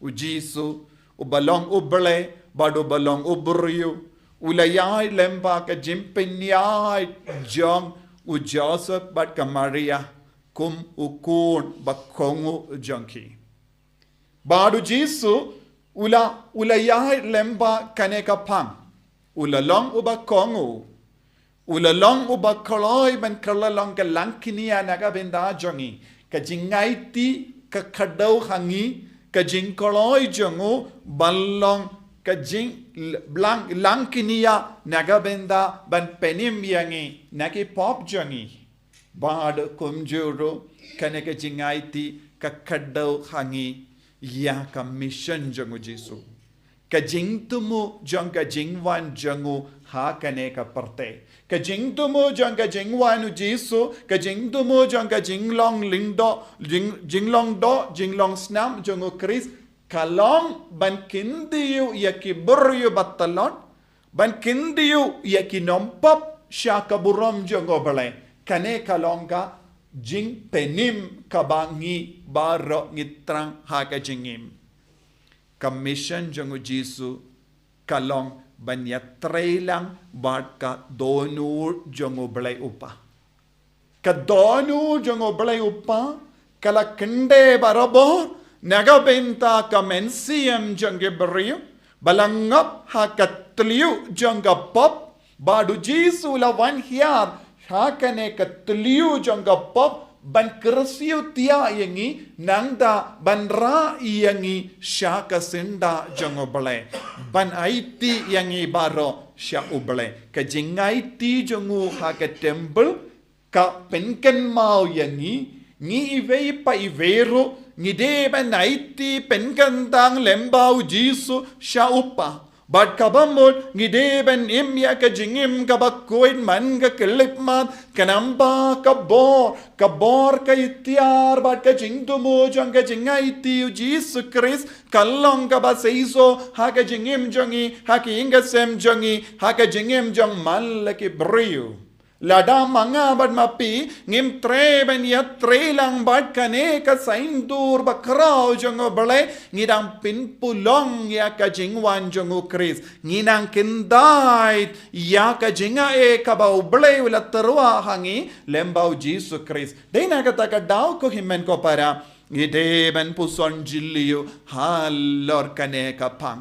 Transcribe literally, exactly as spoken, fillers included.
U Jisu, uba long u Blei, bad uba long u briew, u la ïaid lyngba ka jingpynïaid jong u Joseph bad ka Maria, kum u khun ba kohnguh jong ki. Bad u Jisu, u la, u la ïaid lyngba kane ka phang. U la long uba kohnguh. U la long uba kloi ban kylla long ka langknia na ka bynta jong ngi. Ka jingaiti ka kdew ha ngi, ka jingkloi jong u ban long ka jing, lang, langknia na ka bynta ban pynim ïa ngi na ki pop jong ngi. Bad kumjuh ruh kane ka jingaiti ka kdew ha ngi ïa ka mission jong u Jisu. Ka jingthmu jong ka jingwan jong u ha kane ka pyrthei. Ka jingthmu jong ka jingwan u Jisu, ka jingthmu jong ka jinglong lyngdoh, jing, jinglong doh, jinglong snam jong u Khrist, ka long ban kyntiew ïa ki briew ba tlot, ban kyntiew ïa ki nongpop sha ka burom jong u Blei. Kane ka long ka jingpynim kaba ngi baroh ngi thrang ha ka jingim. Ka mission jong u Jisu ka long ban ïatreilang bad ka dohnud jong u Blei u Kpa. Ka dohnud jong u Blei u Kpa ka la kyndit barabor na ka bynta ka mynsiem jong ki briew, ba la ngop ha ka thliew jong ka pop, bad u Jisu u la wan hiar ha kane ka thliew jong ka pop, ban kyrsiew thiah ïa ngi, nangta ban rah ïa ngi sha ka syndah jong u Blei, ban aiti ïa ngi baroh sha u Blei. Ka jingaiti jong u ha ka temple ka pynkynmaw ïa ngi, ngi iwei pa iwei ruh ngi dei ban aiti pynkyntang lyngba u Jisu sha u Kpa. Bad kaba mut ngi dei ban im ïa ka jingim kaba khuid man ka khyllipmat, khnang ba ka bor, ka bor ka iktiar bad ka jingthmu jong ka jingaiti u Jisu Khrist ka long kaba seisoh ha ka jingim jong ngi, ha ka ïing ka sem jong ngi, ha ka jingim jong man la ki briew. Lada ma nga bad ma phi ngim treh ban ïatreilang bad kane ka saiñdur bakhraw jong u Blei, ngi dang pynpulong ïa ka jingwan jong u Khrist. Ngi nang kyndait ïa ka jingai kaba u Blei u la tyrwa ha ngi lyngba u Jisu Khrist. Dei na kata ka daw ko hynmen ko para, ngi dei ban puson jylliew halor kane ka phang.